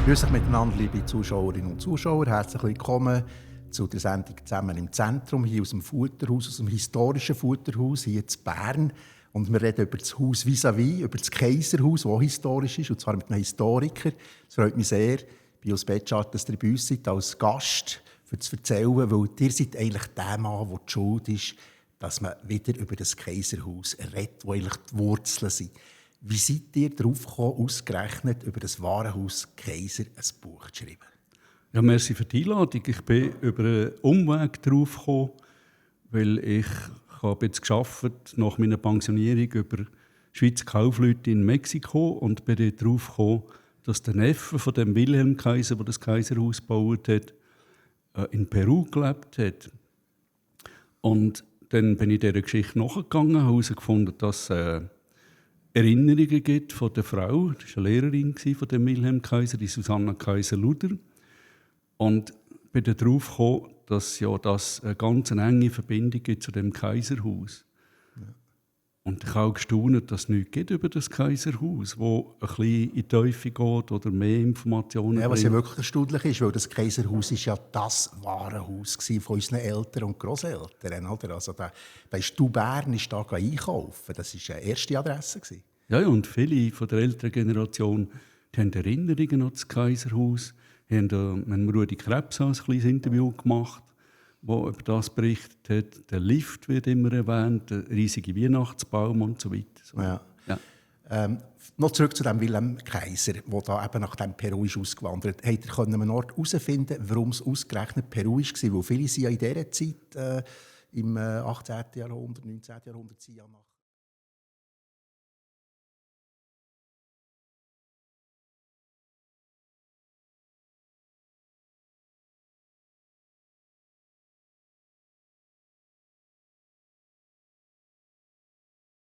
Grüß euch miteinander, liebe Zuschauerinnen und Zuschauer. Herzlich willkommen zu der Sendung «Zusammen im Zentrum», hier aus dem Futterhaus, aus dem historischen Futterhaus, hier in Bern. Und wir reden über das Haus vis-à-vis, über das Kaiserhaus, das auch historisch ist, und zwar mit einem Historiker. Es freut mich sehr, Bios Betschart, dass ihr bei uns seid, als Gast, für zu erzählen, weil ihr seid eigentlich der Mann, der die Schuld ist, dass man wieder über das Kaiserhaus redet, wo eigentlich die Wurzeln sind. Wie seid ihr darauf gekommen, ausgerechnet über das Warenhaus Kaiser ein Buch zu schreiben? Ja, merci für die Einladung. Ich bin über einen Umweg darauf gekommen, weil ich habe jetzt gearbeitet, nach meiner Pensionierung über Schweizer Kaufleute in Mexiko und bin dort darauf gekommen, dass der Neffe von dem Wilhelm Kaiser, der das Kaiserhaus gebaut hat, in Peru gelebt hat. Und dann bin ich dieser Geschichte nachgegangen, habe herausgefunden, dass Erinnerungen gibt von der Frau, das war eine Lehrerin von dem Wilhelm Kaiser, die Susanna Kaiser-Luder. Und bin dann darauf gekommen, dass ja das eine ganz enge Verbindung gibt zu dem Kaiserhaus. Ja. Und ich habe auch gestaunt, dass es nichts gibt über das Kaiserhaus, wo ein bisschen in die Tiefe geht oder mehr Informationen ja, was bringt. ja wirklich erstaunlich ist, weil das Kaiserhaus ist ja das Warenhaus von unseren Eltern und Grosseltern. Oder? Also bei Bern ist da einkaufen. Das war eine erste Adresse. Ja, und viele von der älteren Generation die haben Erinnerungen an das Kaiserhaus. Wir haben mit Rudi Krebs ein kleines Interview gemacht, wo über das berichtet hat. Der Lift wird immer erwähnt, der riesige Weihnachtsbaum und so weiter. So. Ja. Ja. Noch zurück zu dem Wilhelm Kaiser, der da eben nach dem Peru ist ausgewandert. Habt ihr an einem Ort herausfinden, warum es ausgerechnet Peru war? Weil viele sind ja in dieser Zeit, im 18. Jahrhundert, 19. Jahrhundert, sind ja nach